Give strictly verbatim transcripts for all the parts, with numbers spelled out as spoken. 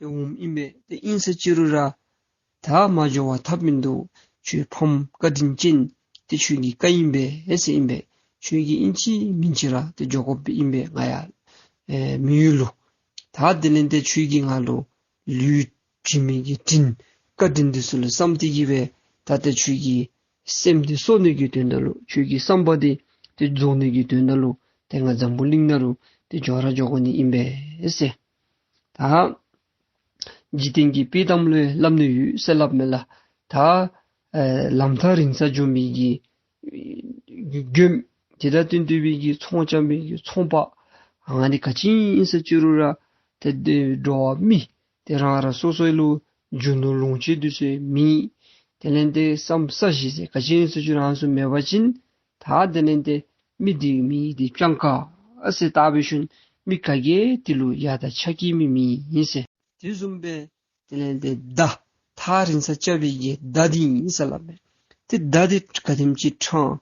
འོངམ་ཨིན་པས། ཏེ་ཨིན་ས་ཅི་རུང་ར་ད་མ་འགྱོ་བ་ཐབས་མིན་འདུག། ཁྱོད་ཕམ་བཀའ་དྲིན་ཅན་ཏེ་ཁྱོད་ཀྱི་བཀའ་ཨིན་པས་ཟེར་ཨིན་པས། ཁྱོད་ཀྱིས་ཨིན་ཅི་མིན་ཅི་ར་ཏེ་འགྱོ་དགོཔ་ཨིན་པས། ང་ཡར་ཨེ་མི་ཡུལ་ལུ། ད་དེ་ལས་ཏེ་ཁྱོད་ཀྱིས་ང་ལུ་ལུས་དྲི་མེད་ཀྱི་དྲིན་བཀའ་དྲིན་འདི་ཚུ་ལུ་བསམ་སྟེ་གི་སྦེ་ད་ཏེ་ཁྱོད་ཀྱི་སེམས་འདི་གསོ་ནི་གི་དོན་དག་ལུ་ཁྱོད་ཀྱི་བསམ་པ་འདི་ཏེ་རྫོགས་ནི་གི་དོན་དག་ལུ་ཏེ་ང་འཛམ་བུ་གླིང་ནང་ལུ་ཏེ་འགྱོ་ར་འགྱོ་དགོ་ནི་ཨིན་པས་ཟེར། ད་འཇིག་རྟེན་གྱི་དཔྱེ་གཏམ་ལུ་སླབ་ནི་ཡོད་ཟེར་སླབ་མས་ལགས། ད་ཨེ་ལམ་ཐག་རིང་ས་འགྱོ་མི་གི་མགྱོནམ་དེ་དང་བསྟུན་ཏེ་སྦེ་གི་ཚོང་རྐྱབ་མི་གི་ཚོང་པ་ཨ་ནི་ག་ཅི་ཨིན་ས་ཅི་རུང་ར་ཏེ་ཏེ་འགྲོ་བ་མི་ཏེ་རང་རང་སོ་སོ་ལུ་རྒྱུ་ནོར་ལོངས་སྤྱོད་འདི་ཚུ་མེད། དེ་ལས་ཏེ་བསམ་ས་གཞི་ཟེར་ག་ཅི་ཨིན་ས་ཅི་རུང་རང་སོ་མེད་པ་ཅིན་ད་དེ་ལས་ཏེ་མི་འདི་མི་འདི་སྤྱང་ཀ་ཨ་ཟེར་བལྟ་བའི་ཤུལ་མི་ག་གིས་དེ་ལུ་ཡ་ད་ཆ་བཀལ་མི་མེད་ཨིན་ཟེར། དེ་བཟུམ་སྦེ་དེ་ལས་ཏེ་མདའ་ཐག་རིང་ས་རྐྱབ་པའི་གི་མདའ་འདི་ཨིན་ཟེར་སླབ་མས། ཏེ་མདའ་འདི་ག་དེམ་ཅིག་ཕྲང་།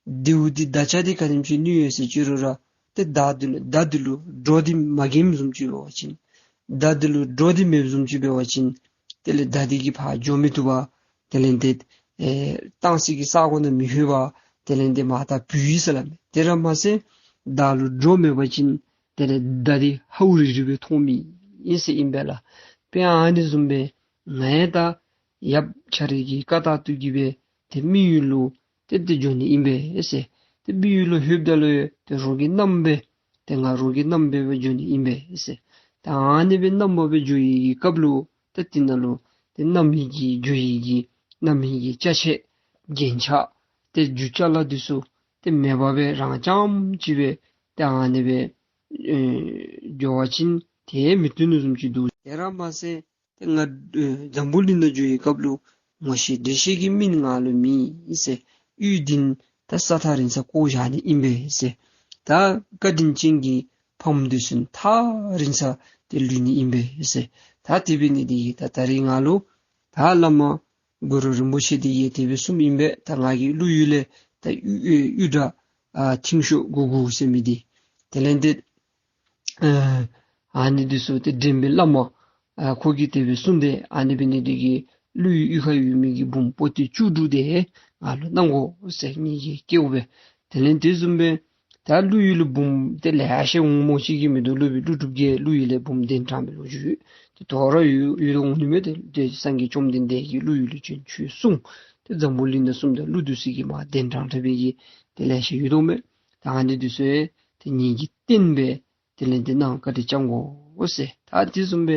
མདེའུ་འདི་མདའ་རྐྱབ་སྟེ་ག་དེམ་ཅིག་ནུས་ཡོད་ཟེར་ཅི་རུང་ར་ཏེ་མདའ་འདི་ལུ་མདའ་འདི་ལུ་སྒྲོ་འདི་མ་འགེམ་བཟུམ་ཅིག་འབད་བ་ཅིན་མདའ་འདི་ལུ་སྒྲོ་འདི་མེདཔ་བཟུམ་ཅིག་འབད་བ་ཅིན་དེ་ལས་མདའ་འདི་གིས་ཕར་འགྱོ་མི་བཏུབ་པས། དེ་ལས་ཏེ་ཨེ་བཏང་སའི་གི་ས་གོ་ནང་མི་ལྷོད་པས། དེ་ལས་ཏེ་མར་ད་བུད་ཡི་ཟེར་སླབ་མས། དེ་ར་མ་ཚད་མདའ་ལུ་སྒྲོ་མེད་པ་ཅིན་དེ་ལས་མདའ་འདི་ཧ་རི་རི་སྦེ་མཐོང་མི་ཨིན་ཟེར་ཨིན་པས་ལགས། དཔེ་ཨ་ནི་བཟུམ་སྦེ་ང་ཡང་ད་ཡབ་ཁྱོད་རའི་གི་བཀའ་ལྟར་དུ་གི་སྦེ་ཏེ་མི་ཡུལ་ལུ་ཏེ་ཏེ་འགྱོ་ནི་ཨིན་པས་ཟེར། ཏེ་མི་ཡུལ་ལུ་ལྷོདཔ་ད་ལུ་ཏེ་རོགས་ཀྱི་མནའམ་སྦེ་ཏེ་ང་རོགས་ཀྱི་མནའམ་སྦེ་སྦེ་འགྱོ་ནི་ཨིན་པས་ཟེར། ད་ཨ་ནི་སྦེ་མནའམ་སྦེ་འགྱོ་ནི་གི་སྐབས་ལུ་ཏེ་དེ་ནང་ལུ་ཏེ་མནའམ་གི་འགྱོ་ནི་གི་མནའམ་གི་ཅ་ཆས་རྒྱན་ཆ་ཏེ་རྒྱུ་ཅ་ལ་འདི་ཚུ་ཏེ་མེད་པར་སྦེ་རང་རྐྱངམ་ཅིག་སྦེ་ཏེ་ཨ་ནི་སྦེ་ཨེ་འགྱོ་བ་ཅིན་ཏེ་མི་བཏུབ་ནི་བཟུམ་ཅིག་འདུག། དེ་ར་མ་ཚད་ཏེ་ང་ཨེ་འཛམ་བུ་གླིང་ནང་འགྱོ་བའི་སྐབས་ལུ་ངོ་ཤེས་འདྲིས་ཤེས་ཀྱི་མི་ང་ལུ་མེད་ཟེར། ཡུལ་འདི་ད་ས་ཐག་རིང་ས་བཀོ་བཞག་ནི་ཨིན་པས་ཟེར། ད་བཀའ་དྲིན་ཅན་གྱི་ཕམ་འདི་ཚུ་ཐག་རིང་ས་ཏེ་ལུས་ནི་ཨིན་པས་ཟེར། ད་དེ་འབད་ནི་འདི་གིས་ད་ད་རིས་ང་ལུ་ད་བླ་མ་གུ་རུ་རིན་པོ་ཆེ་འདི་གིས་དེ་སྦེ་གསུངམ་ཨིན་པས། ད་ང་གིས་ཀླུ་ཡུལ་ལས་ད་གཡུ་ཨེ་གཡུ་སྒྲ་ཨ་མཐིང་ཤོག་གུག་གུག་ཟེར་མི་འདི་དེ་ལས་ཏེ་ཨ་ཨ་ནི་འདི་ཚུ་ཏེ་འདྲེན་པའི་བླ་མ་ཨ་ཁོ་གིས་དེ་སྦེ་གསུངས་ཏེ་ཨ་ནི་འབད་ནི་འདི་གིས་ཀླུ་ཡུལ་གཡུས་ཁར་ཡོད་མི་གི་བུམོ་པོ་ཏི་བཅུ་དྲུག་འདི་ང་ལུ་གནང་དགོ་ཟེར་ངེ་གི་སྐྱེཝ་སྦེ། དེ་ལས་དེ་བཟུམ་སྦེ་ད་ཀླུ་ཡུལ་ལུ་བུམོ་ཏེ་ལེ་ཤ་འོང་མི་ཅིག་གི་མིན་འདུག། ཀླུ་ཡུལ་ཀླུ་སྒྲུབ་ཀྱིས་ཀླུ་ཡུལ་ལས་བུམོ་གདན་དྲངས་པའི་ལོ་རྒྱུས་ཡོད། ཏེ་དོ་རུང་ཡོད་ཡོད་དོ་འོང་ནི་མས། ཏེ་ཏེ་སངས་རྒྱས་བཅོམ་ལྡན་འདས་ཀྱིས་ཀླུ་ཡུལ་ལུ་བྱོན་ཆོས་གསུངས། ཏེ་འཛམ་བུ་གླིང་ནང་གསུངམ་ད་ཀླུ་འདི་ཚུ་གིས་མར་གདན་དྲངས་དྲངས་པའི་གི་ཏེ་ལེ་ཤ་ཡོད་དོ་མས། ད་ཨ་ནི་འདི་ཚུ་ཡང་ཏེ་ངེ་གི་རྟེན་སྦེ་དེ་ལས་ཏེ་གནང་བཀའ་དྲིན་བསྐྱང་དགོ་ཟེར། ད་དེ་བཟུམ་སྦེ་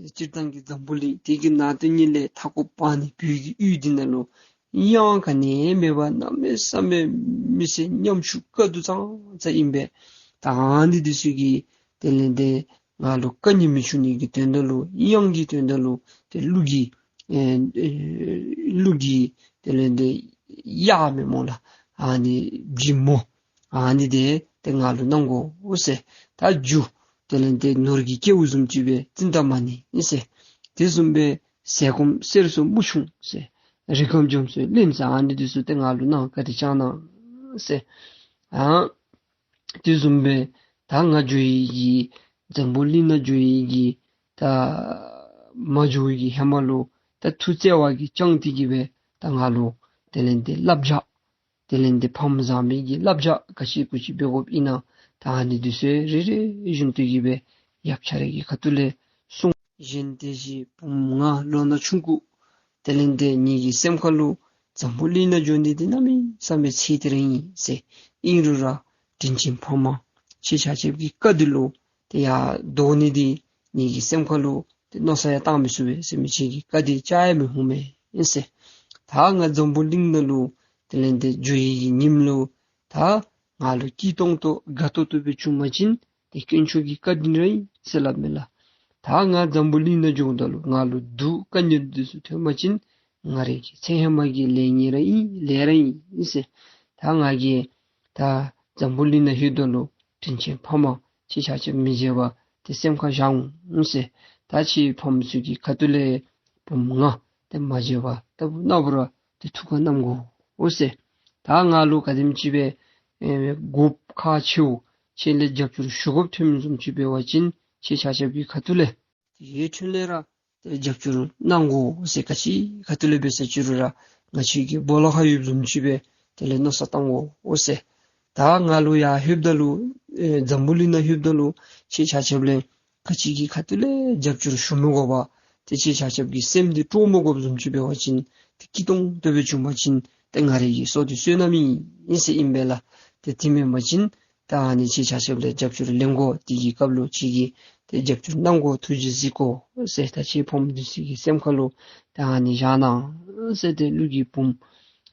སྤྱིར་བཏང་གི་འཛམ་བུ་གླིང་འདི་གི་ནང་དོན་ཉིད་ལས་མཐའ་འཁོབ་པ་ནི་བོད་ཀྱི་ཡུལ་འདི་ནང་ལུ་གཡང་ག་ནི་མེད་པར་གནམ་མེད་ས་མེད་མི་ཚེ་ཉམ་ཆུང་དཀའ་སྡུག་ཙང་ཙ་ཨིན་པས། ད་ཨ་ནི་འདི་ཚུ་གིས་དེ་ལས་ཏེ་ང་ལུ་དཀའ་ངལ་མི་འབྱུང་ནི་གི་དོན་དག་ལུ་གཡང་གི་དོན་དག་ལུ་ཏེ་ཀླུ་གི་ཨེ་ཨེ་ཀླུ་གི་དེ་ལས་ཏེ་གཡག་མེན་སྨོ་ལགས། ཨ་ནི་འཇིམ་མོ་ཨ་ནི་འདི་ཏེ་ང་ལུ་གནང་དགོ་ཟེར། ད་རྒྱུ་དེ་ལས་ཏེ་ནོར་གྱི་སྐྱེ་བོ་བཟུམ་ཅིག་སྦེ་ཙིནྟ་མ་ཎི་ཨིན་ཟེར། དེ་བཟུམ་སྦེ་ཟས་སྐོམ་གསེར་སོགས་དམུ་ཆུང་ཟེར། རིགས་ཁམས་འཇོམས་སའི་རླན་ཟེར་ཨ་ནི་འདི་ཚུ་ཏེ་ང་ལུ་གནང་བཀའ་དྲིན་བསྐྱང་གནང་ཟེར། ཨ་དེ་བཟུམ་སྦེ་ད་ང་འགྱོ་ནི་གི་འཛམ་བུ་གླིང་ནང་འགྱོ་ནི་གི་ད་མ་འགྱོ་བའི་གི་ཧེ་མ་ལུ་ད་ཐུགས་བརྩེ་བ་གིས་བསྐྱངས་ཏེ་གི་སྦེ་ད་ང་ལུ་དེ་ལས་ཏེ་བསླབ་བྱ་དེ་ལས་ཏེ་ཕམ་བཟང་མི་གི་བསླབ་བྱ་ག་ཅི་གུ་ཅི་འབད་དགོཔ་ཨིན་ན་ད་ཨ་ནི་འདི་ཚུ་རེ་རེ་བཞིན་དུ་གི་སྦེ་ཡབ་ཁྱོད་རའི་གི་ཁ་ཐུག་ལས་གསུངས། གཞན་དེ་བཞིན་བུམོ་ང་ལོ་ན་ཆུང་ཀུ་དེ་ལས་ཏེ་ངེ་གི་སེམས་ཁ་ལུ་འཛམ་བུ་གླིང་ནང་འགྱོ་ནི་འདི་གནམ་མེད་ས་མེད་ཚེ་འདི་ར་ཨིན་ཟེར། ཨིན་རུང་ར་དྲིན་ཅན་ཕ་མ་ཁྱེད་ཆ་ཁྱབ་ཀྱི་བཀའ་འདི་ལུ་ཏེ་ཡར་ལྡོག་ནི་འདི་ངེ་གི་སེམས་ཁ་ལུ་ཏེ་མནོ་བསམ་ཡང་བཏང་མི་ཚུགས་པས་ཟེར། མི་ཅིག་གི་བཀའ་འདི་བཅག་ཡང་མི་འོང་མས་ཟེར། ད་ང་འཛམ་བུ་གླིང་ནང་ལུ་དེ་ལས་ཏེ་འགྱོ་ནི་གི་ཉིནམ་ལུ་ད་ང་ལུ་སྐྱིད་ཏོང་ཏོ་དགའ་ཏོག་ཏོ་སྦེ་བྱུང་པ་ཅིན་ཏེ་དཀོན་མཆོག་གི་བཀའ་དྲིན་ར་ཨིན་ཟེར་སླབ་མས་ལགས། ད་ང་འཛམ་བུ་གླིང་ནང་འགྱོཝ་ད་ལུ་ང་ལུ་སྡུག་དཀའ་ངལ་འདི་ཚུ་ཐོན་པ་ཅིན་ང་རའི་གི་ཚེ་ཧེ་མ་གི་ལས་ངན་ར་ཨིན་ལས་ར་ཨིན་ཟེར། ད་ང་གིས་ད་འཛམ་བུ་གླིང་ནང་ལྷོདཔ་ད་ལུ་དྲིན་ཅན་ཕ་མ་ཁྱེད་ཆ་ཁྱབ་མི་བརྗེད་པར་ཏེ་སེམས་ཁར་བཞག་འོང་ཟེར། ད་ཁྱེད་ཕམ་ཚུ་གི་ཁ་ཐུག་ལས་བུམོ་ང་ཏེ་མ་བརྗེད་པར་ད་བུ་ན་བུ་ར་ཏེ་ཐུགས་ཁར་བསྣམ་དགོ་འོང་ཟེར། ད་ང་ལུ་ག་དེམ་ཅིག་སྦེ་ཨེ་དགོཔ་ཁག་ཆེཝ་ཁྱེད་ལས་རྒྱབ་སྐྱོར་ཞུ་དགོཔ་ཐོན་མི་བཟུམ་ཅིག་འབད་བ་ཅིན་ཁྱེད་ཆ་ཁྱབ་ཀྱི་ཁ་ཐུག་ལས་ དེ་གི་འཕྲིན་ལས་ར་ཏེ་རྒྱབ་སྐྱོར་གནང་དགོ་ཟེར། ག་ཅི་ག་ཏེ་ལས་འབད་ས་ཅི་རུང་ར་ང་བཅས་ཀྱི་སྦོ་ལོགས་ཁར་ཡོདཔ་བཟུམ་ཅིག་སྦེ་དེ་ལས་མནོ་བསམ་བཏང་དགོ་ཟེར། ད་ང་ལུ་ཡར་ལྷོདཔ་ད་ལུ་ཨེ་འཛམ་བུ་གླིང་ནང་ལྷོདཔ་ད་ལུ་ཁྱེད་ཆ་ཁྱབ་ལས་ག་ཅི་གི་ཁ་ཐུག་ལས་རྒྱབ་སྐྱོར་ཞུ་མི་དགོ་པར་ཏེ་ཁྱེད་ཆ་ཁྱབ་ཀྱི་སེམས་འདི་སྤྲོ་མི་དགོཔ་བཟུམ་ཅིག་འབད་བ་ཅིན་ཏེ་སྐྱིད་ཏོང་ཏོ་སྦེ་བྱུང་པ་ཅིན་ཏེ་ང་རའི་གི་བསོད་བདེ་བསོད་ནམས་ཨིན་ཟེར་ཨིན་པས་ལགས། ཏེ་དེ་མེན་པ་ཅིན་ད་ཨ་ནི་ཁྱེད་ཆ་ཁྱབ་ལས་རྒྱབ་སྐྱོར་ལེན་དགོ། དེ་གི་སྐབས་ལུ་ཁྱེད་ཀྱིས་ཏེ་རྒྱབ་སྐྱོར་གནང་དགོ། ཐུགས་རྗེ་གཟིགས་དགོ་ཟེར། ད་ཁྱེད་ཕམ་འདི་ཚུ་གི་སེམས་ཁ་ལུ་ད་ཨ་ནི་བཞག་གནང་ཟེར། ཏེ་ཀླུ་གི་བུམོ་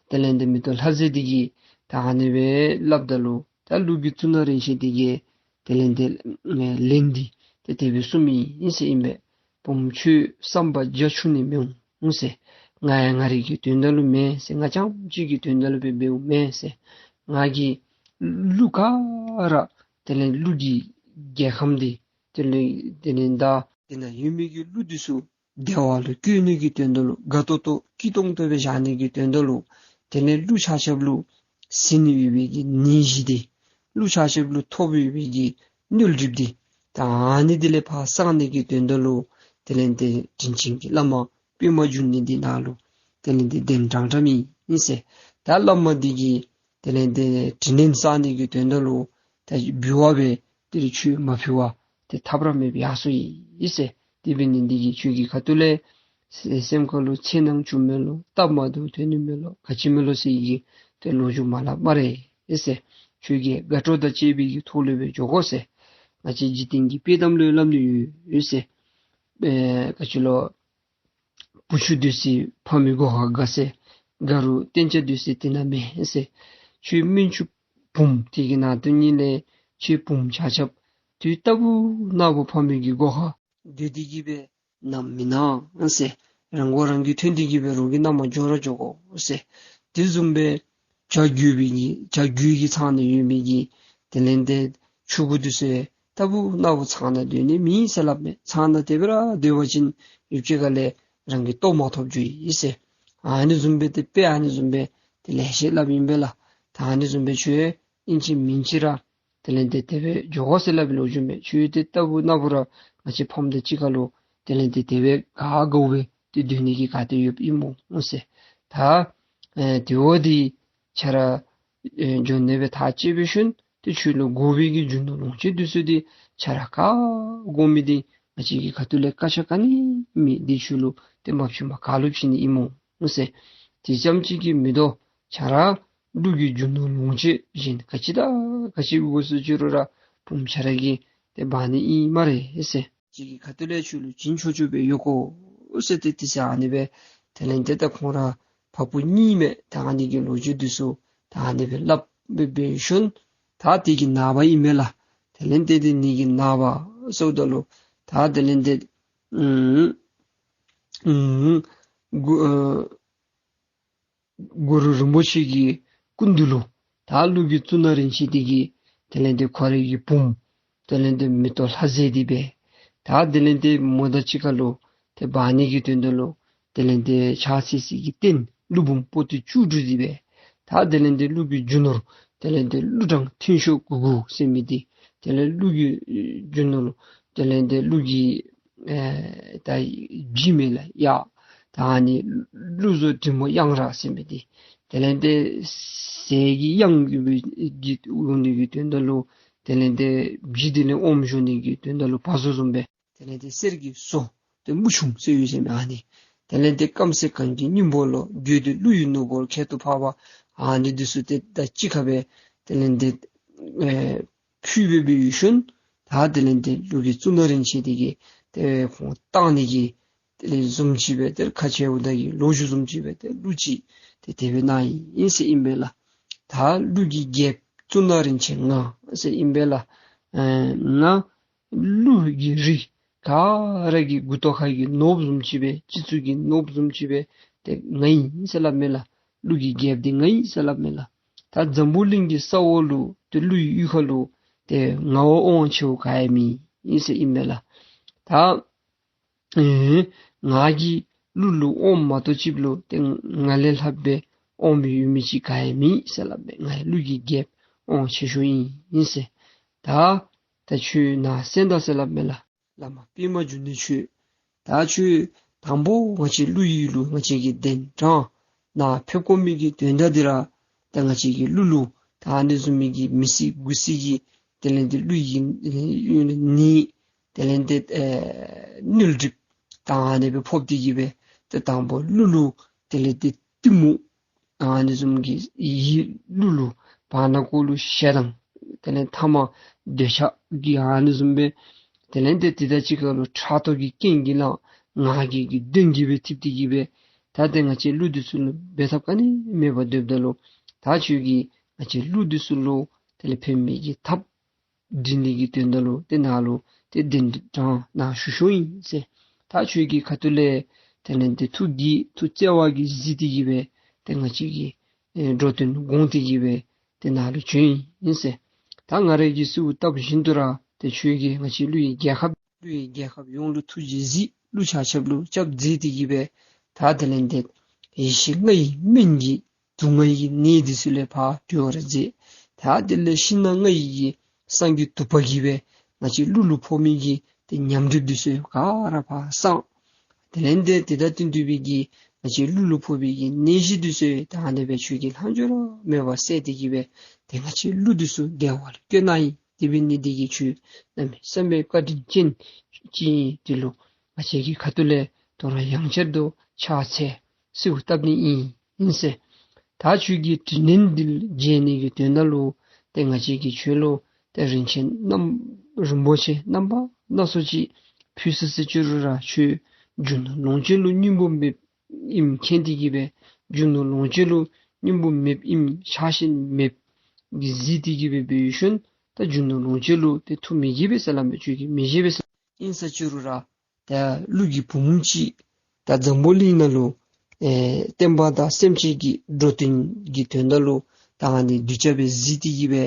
དེ་ལས་ཏེ་མེ་ཏོག་ལྷ་མཛེས་འདི་གིས་ད་ཨ་ནི་སྦེ་སླབ་ད་ལུ་ད་ཀླུ་གི་གཙུག་ན་རིན་ཆེན་འདི་གིས་དེ་ལས་ཏེ་ལན་འདི་ཏེ་དེ་སྦེ་གསུངམ་ཨིན་ཟེར་ཨིན་པས། བུམོ་ཁྱོད་བསམ་པ་རྒྱ་ཆུང་ནི་མི་འོང་ཟེར། ང་ཡང་ང་རའི་གི་དོན་དག་ལུ་མེན་ཟེར། ང་རྐྱངམ་གཅིག་གི་དོན་དག་ལུ་སྦེ་འབདཝ་མེན་ཟེར། ང་གིས་ཀླུ་ག་ར་དེ་ལས་ཀླུ་གི་རྒྱལ་ཁམས་འདི་དེ་ལས་དེ་ལས་ད་དེ་ནང་ཡོད་མི་གི་ཀླུ་འདི་ཚུ་བདེ་བ་ལུ་བཀོད་ནི་གི་དོན་དག་ལུ་དགའ་ཏོག་ཏོ་སྐྱིད་ཏོང་ཏོ་སྦེ་བཞག་ནི་གི་དོན་དག་ལུ་དེ་ལས་ཀླུ་ཆ་ཁྱབ་ལུ་ཟིན་ནི་ཡོད་པའི་གི་ནད་གཞི་འདི་ཀླུ་ཆ་ཁྱབ་ལུ་ཐོབ་ཡོད་པའི་གི་མནོལ་གྲིབ་འདི་ད་ཨ་ནི་འདི་ལས་ཕར་སངས་ནི་གི་དོན་དག་ལུ་དེ་ལས་ཏེ་དྲིན་ཅན་གྱི་བླ་མ་པདྨ་འབྱུང་གནས་འདི་ནཱ་ལུ་དེ་ལས་ཏེ་གདན་དྲངས་དྲངསམ་ཨིན་ཟེར། ད་བླ་མ་འདི་གིས་དེ་ལས་ཏེ་དྲིན་ལན་བསབ་ནི་གི་དོན་དག་ལུ་ད་འབུལ་བ་སྦེ་དེ་ལས་ཁྱོད་མ་ཕུལ་བར་ཏེ་ཐབས་ར་མེདཔ་ཡར་སོ་ཡི་ཟེར། དེ་འབད་ནི་འདི་གིས་ཁྱོད་ཀྱི་ཁ་ཐུག་ལས་སེམས་ཁ་ལུ་འཚེར་སྣང་བྱུངམ་མས་ལོ། སྟབས་མ་བདེཝ་ཐོན་ནི་མས་ལོ། ག་ཅི་མས་ལོ་ཟེར་གྱི་ཏེ་ལོ་རྒྱུས་མ་སླབ་སྨ་རེ་ཟེར། ཁྱོད་ཀྱིས་དགའ་སྤྲོ་དང་བཅས་པའི་གི་ཐོག་ལས་སྦེ་འགྱོ་དགོ་ཟེར། ང་བཅས་འཇིག་རྟེན་གྱི་དཔྱེ་གཏམ་ལུ་སླབ་ནི་ཡོད་ཟེར། ཨེ་ག་ཅི་ལོ། བུ་ཆུང་སྡོད་སའི་ཕ་མའི་སྒོ་ཁར་དགའ་ཟེར། དགའ་རུང་སྟན་ཆ་སྡོད་སའི་དེ་ན་མེད་ཟེར། ཁྱོད་སྨན་ཆུང་བུམོ་དེ་གི་ནང་དོན་ཉིད་ལས་ཁྱོད་བུམོ་ཆ་ཁྱབ་དུས་རྟག་བུ་ན་བུ་ཕ་མའི་གི་སྒོ་ཁར་སྡོད་དེ་གི་སྦེ་ནམ་མི་ནང་ཟེར། རང་མགོ་རང་གིས་ཐོན་ཏེ་གི་སྦེ་རོགས་ཀྱི་ནང་མ་འགྱོ་ར་འགྱོ་དགོ་ཟེར། དེ་བཟུམ་སྦེ་བྱ་རྒོད་པའི་གི་བྱ་རྒོད་ཀྱི་ཚང་ནང་ཡོད་མི་གི་དེ་ལས་ཏེ་ཕྱུགཔོ་འདི་ཚུ་ཡང་རྟག་བུ་ན་བུ་ཚང་ནང་སྡོད་ནི་མེད་ཟེར་སླབ་མས། ཚང་ནང་དེ་སྦེ་ར་སྡོད་པ་ཅིན་ཡུདཔ་ཅིག་ཁ་ལས་རང་གི་ལྟོ་མ་ཐོབ་འགྱོ་ཡི་ཟེར། ཨ་ནི་བཟུམ་སྦེ་ཏེ་དཔེ་ཨ་ནི་བཟུམ་སྦེ་ཏེ་ལེ་ཤ་སླབ་ཨིན་པས་ལགས། ད་ཨ་ནི་བཟུམ་སྦེ་ཁྱོད་ཨིན་ཅི་མིན་ཅི་ར་དེ་ལས་ཏེ་དེ་སྦེ་འགྱོ་དགོ་ཟེར་སླབ་པའི་ལོ་རྒྱུས་མས། ཁྱོད་ཏེ་རྟག་བུ་ན་བུ་ར་ང་བཅས་ཕམ་དང་གཅིག་ཁར་ལུ་དེ་ལས་ཏེ་དེ་སྦེ་དགའ་དགའཝ་སྦེ་ཏེ་སྡོད་ནི་གི་ག་ཏེ་ཡོདཔ་ཨིན་མོ་ཟེར། ད་ཨེ་དེ་འབདཝ་ད་ཁྱོད་ར་ཨེ་འགྱོ་ནི་སྦེ་ཐག་བཅད་པའི་ཤུལ་ཏེ་ཁྱོད་ལུ་དགོ་པའི་གི་རྒྱུ་ནོར་ལོངས་སྤྱོད་འདི་ཚུ་འདི་ཁྱོད་ར་ག་དགོ་མི་འདི་ང་བཅས་ཀྱི་ཁ་ཐུག་ལས་བཀག་ཆ་ག་ནི་མེད། འདི་ཁྱོད་ལུ་ཏེ་མ་བྱིན་པར་ག་ལུ་བྱིན་ནི་ཨིན་མོ་ཟེར། དེ་ཙམ་ཅིག་གིས་མི་དོ། ཁྱོད་ར་ཀླུ་གི་རྒྱུ་ནོར་ལོངས་སྤྱོད་གཞན་ག་ཅི་དང་ག་ཅི་དགོ་ཟེར་ཅི་རུང་ར་བུམོ་ཁྱོད་ར་གིས་ཏེ་འབག་ནི་ཨིན་སྨ་རེ་ཟེར། ཁྱོད་ཀྱི་ཁ་ཐུག་ལས་ཁྱོད་ལུ་བྱིན་ཆོག་ཆོག་སྦེ་ཡོད་གོ་ཟེར་ཏེ་དེ་ཚེ་ཨ་ནི་སྦེ་དེ་ལས་ཏེ་ད་ཁོང་ར་ཕ་བུ་གཉིས་མས། ད་ཨ་ནི་གི་ལོ་རྒྱུས་འདི་ཚུ་ད་ཨ་ནི་སྦེ་སླབ་སྦེ་འབད་ཤུལ་ད་དེ་གི་ནངས་པ་ཨིན་མས་ལགས། དེ་ལས་ཏེ་དེ་ནི་གི་ནངས་པ་ཟེརཝ་ད་ལུ་ད་དེ་ལས་ཏེ་ཨུམ་ཨུམ་གུ་ཨ་གུ་རུ་རིན་པོ་ཆེ་གི་སྐུ་མདུན་ལུ་ད་ཀླུ་གི་གཙུག་ན་རིན་ཆེན་འདི་གིས་དེ་ལས་ཏེ་ཁོ་རའི་གི་བུམོ་དེ་ལས་ཏེ་མེ་ཏོག་ལྷ་མཛེས་འདི་སྦེ་ད་དེ་ལས་ཏེ་མོ་དང་གཅིག་ཁར་ལུ་ཏེ་འབག་ནི་གི་དོན་དག་ལུ་དེ་ལས་ཏེ་ཕྱག་འཚལ་སའི་གི་རྟེན་ཀླུ་འབུམ་པོ་ཏི་བཅུ་དྲུག་འདི་སྦེ་ད་དེ་ལས་ཏེ་ཀླུ་གི་རྒྱུ་ནོར་དེ་ལས་ཏེ་ཀླུ་སྦྲང་མཐིང་ཤོག་གུ་གུ་ཟེར་མི་འདི་དེ་ལས་ཀླུ་གི་རྒྱུ་ནོར་དེ་ལས་ཏེ་ཀླུ་གི་ཨེ་ད་བྱི་མེ་ལ་གཡག་ད་ཨ་ནི་ཀླུ་བཟོ་འབྲི་མོ་གཡང་ར་ཟེར་མི་འདི་དེ་ལས་ཏེ་ཟས་ཀྱི་གཡང་གི་གི་འོང་ནི་གི་དོན་དག་ལུ་དེ་ལས་ཏེ་བྱི་འདི་ལས་ཨོམ་བཞོ་ནི་གི་དོན་དག་ལུ་བ་བཟོ་བཟུམ་སྦེ་དེ་ལས་ཏེ་གསེར་གྱི་ཟོ་ཏེ་མུ་ཆུང་ཟེར་ཡོད་ཟེར་མི་ཨ་ནི་དེ་ལས་ཏེ་སྐམ་སའི་གངས་ཀྱི་སྙིང་པོ་ལོ་རྒོད་དེ་ཀླུ་ཡི་ནོར་བུ་ཁྱད་དུ་འཕགས་པ་ཨ་ནི་འདི་ཚུ་ཏེ་ད་གཅིག་ཁར་སྦེ་དེ་ལས་ཏེ་ཨེ་ཕུལ་སྦེ་འབད་ཡོད་ཤུལ་ད་དེ་ལས་ཏེ་ཀླུ་གི་གཙུག་ན་རིན་ཆེན་འདི་གིས་ཏེ་ཁོང་བཏང་ནི་གི་དེ་ལས་བཟུམ་ཅིག་སྦེ་ཏེ་ཁ་ཆེ་འུ་ད་གི་ལོ་རྒྱུས་བཟུམ་ཅིག་སྦེ་ཏེ་ཀླུ་ཅིག་ཏེ་དེ་སྦེ་གནང་ཡི་ཟེར་ཨིན་པས་ལགས། ད་ཀླུ་གི་རྒྱལཔོ་གཙུག་ན་རིན་ཆེན་ང་ཟེར་ཨིན་པས་ལགས། ཨེ་ང་ཀླུ་གི་རིགས་ག་ར་གི་མགུ་ཏོ་ཁ་གི་ནོར་བུ་བཟུམ་ཅིག་སྦེ་སྤྱི་གཙུག་གི་ནོར་བུ་བཟུམ་ཅིག་སྦེ་ཏེ་ང་ཨིན་ཟེར་སླབ་མས་ལགས། ཀླུ་གི་རྒྱལཔོ་འདི་ང་ཨིན་ཟེར་སླབ་མས་ལགས། ད་འཛམ་བུ་གླིང་གི་ས་འོག་ལུ་ཏེ་ཀླུ་ཡི་ཡུལ་ཁ་ལུ་ཏེ་ང་བ་དབང་ཆེཝ་ག་ཡང་མེད་ཨིན་ཟེར་ཨིན་མས་ལགས། ད་ཨེ་ང་གིས་ཀླུ་ལུ་དབང་མ་གཏོགས་ཅིག་ལུ་ཏེ་ང་ལས་ལྷག་པའི་དབང་ཡོད་མི་ཅིག་ག་ཡང་མེད་ཟེར་སླབ་མས། ང་ཡང་ཀླུ་གི་རྒྱལཔོ་དབང་ཆེ་ཤོས་ཨིན་ཨིན་ཟེར། ད་ད་ཁྱོད་ནཱ་གསན་ད་ཟེར་སླབ་མས་ལགས། བླ་མ་པདྨ་འབྱུང་གནས་ཁྱོད་ ད་ཁྱོད་དང་པོ་ང་བཅས་ཀླུ་ཡུལ་ལུ་ང་བཅས་ཀྱི་གདན་དྲངས་ནཱ་ཕེབས་དགོ་མི་གི་དོན་དག་འདི་ར་ད་ང་བཅས་ཀྱི་ཀླུ་ལུ་ད་ཨ་ནི་བཟུམ་མའི་གི་མི་སེར་དགུ་སེར་གྱི་དེ་ལས་འདི་ཀླུ་ཡི་ནད་དེ་ལས་འདི་ཨེ་མནོལ་གྲིབ་ད་ཨ་ནི་སྦེ་ཕོག་སྟེ་གི་སྦེ་ཏེ་དང་པོ་ཀླུ་ལུ་དེ་ལས་འདི་གཏི་མུག་ཨ་ནི་བཟུམ་གྱི་ཡིད་ཀླུ་ལུ་བར་ན་ཀོ་ལུ་ཞེ་སྡང་དེ་ལས་ཐ་མ་འདོད་ཆགས་ཀྱི་ཨ་ནི་བཟུམ་སྦེ་དེ་ལས་འདི་དེ་དང་གཅིག་ཁར་ལུ་ཕྲག་དོག་གི་རྐྱེན་གྱིས་ལགས་ང་རྒྱལ་གྱི་གདོན་གྱིས་སྦེ་འཐིབས་ཏེ་གི་སྦེ་ད་ཏེ་ང་བཅས་ཀླུ་འདི་ཚུ་ལུ་འབད་ཐབས་ག་ནི་མེད་པར་སྡོདཔ་ད་ལུ་ད་ཁྱོད་ཀྱིས་ང་བཅས་ཀླུ་འདི་ཚུ་ལུ་དེ་ལས་ཕན་མི་གི་ཐབས་འདི་ནི་གི་དོན་དག་ལུ་ཏེ་ནཱ་ལུ་ཏེ་གདན་དྲངས་ནཱ་ཞུ་ཞུཝ་ཨིན་ཟེར། ད་ཁྱོད་ཀྱི་ཁ་ཐུག་ལས་དེ་ལས་འདི་ཐུགས་ཀྱི་ཐུགས་བརྩེ་བ་གིས་གཟིགས་ཏེ་གི་སྦེ་ཏེ་ང་བཅས་ཀྱི་ཨེ་འགྲོ་དོན་དགོངས་ཏེ་གི་སྦེ་ཏེ་ནཱ་ལུ་བྱོན་ཡི་ཟེར། ད་ང་ར་གིས་གསོལཝ་བཏབ་བཞིན་དུ་ར་ཏེ་ཁྱོད་ཀྱིས་ང་བཅས་ཀླུ་ཡི་རྒྱལ་ཁབ་ཀླུ་ཡི་རྒྱལ་ཁབ་ཡོངས་ལུ་ཐུགས་རྗེས་གཟིགས། ཀླུ་ཆ་ཁྱབ་ལུ་སྐྱབས་མཛད་དེ་གི་སྦེ་ད་དེ་ལས་འདི་ཡེ་ཤེས་ལྔ་ཡི་སྨན་གྱིས་དུག་ལྔ་ཡི་ནད་འདི་ཚུ་ལས་ཕར་གྲོལ་བར་མཛད། ད་དེ་ལས་ཤིང་སྣ་ལྔ་ཡི་གི་བསང་གི་དུ་བ་གིས་སྦེ་ང་བཅས་ཀླུ་ལུ་ཕོག་མི་གི་ཏེ་ཉམས་གྲིབ་འདི་ཚུ་ག་ར་ཕར་སངས། དེ་ལས་འདི་དེ་དང་བསྟུན་ཏེ་སྦེ་གི་ང་བཅས་ཀླུ་ལུ་ཕོག་པའི་གི་ནད་གཞི་འདི་ཚུ་ད་ཨ་ནི་སྦེ་ཁྱོད་ཀྱིས་ལྷག་འཕྲོ་ར་མེད་པར་སེལ་ཏེ་གི་སྦེ་ཏེ་ང་བཅས་ཀླུ་འདི་ཚུ་བདེ་བ་ལུ་བཀོད་གནང་ཡི། དེ་འབད་ནི་འདི་གིས་ཁྱོད་གནམ་མེད་ས་མེད་བཀའ་དྲིན་ཅན་ཅིག་ཨིན། དེ་ལུ་ང་བཅས་ཀྱི་ཁ་ཐུག་ལས་དོ་རུང་ཡང་བསྐྱར་དུ་ཕྱག་འཚལ་གསོལཝ་བཏབ་ནི་ཨིན་ཨིན་ཟེར། ད་ཁྱོད་ཀྱི་དྲིན་ལན་འདི་འཇལ་ནི་གི་དོན་དག་ལུ་ཏེ་ང་བཅས་ཀྱིས་ཁྱོད་ལུ་ཏེ་རིན་ཆེན་རྣམ་རིན་པོ་ཆེ་རྣམ་པ་སྣ་ཚོགས་ཅིག་ཕུལ་ཟེར་ཟེར་ཅི་རུང་ར་ཁྱོད་རྒྱུ་ནོར་ལོངས་སྤྱོད་ལུ་སྙིང་པོ་མེདཔ་ཨིནམ་མཁྱེན་ཏེ་གི་སྦེ་རྒྱུ་ནོར་ལོངས་སྤྱོད་ལུ་སྙིང་པོ་མེདཔ་ཨིནམ་ཆགས་ཞེན་མེདཔ་གིས་གཟིགས་ཏེ་གི་སྦེ་འབད་ཞིནམ་ད་རྒྱུ་ནོར་ལོངས་སྤྱོད་ལུ་ཏེ་ཐུགས་མི་དགྱེས་པས་ཟེར་སླབ་མས། ཁྱོད་ཀྱིས་མི་བཞེས་པས་ཟེར་ཨིན་ཟེར་ཅི་རུང་ར་ད་ཀླུ་གི་བུམོ་ཅིག་ད་འཛམ་བུ་གླིང་ནང་ལུ་ཨེ་བསྟན་པ་དང་སེམས་ཅན་གྱི་འགྲོ་དོན་གྱི་དོན་དག་ལུ་ད་ཨ་ནི་གདུལ་བྱ་སྦེ་གཟིགས་ཏེ་གི་སྦེ་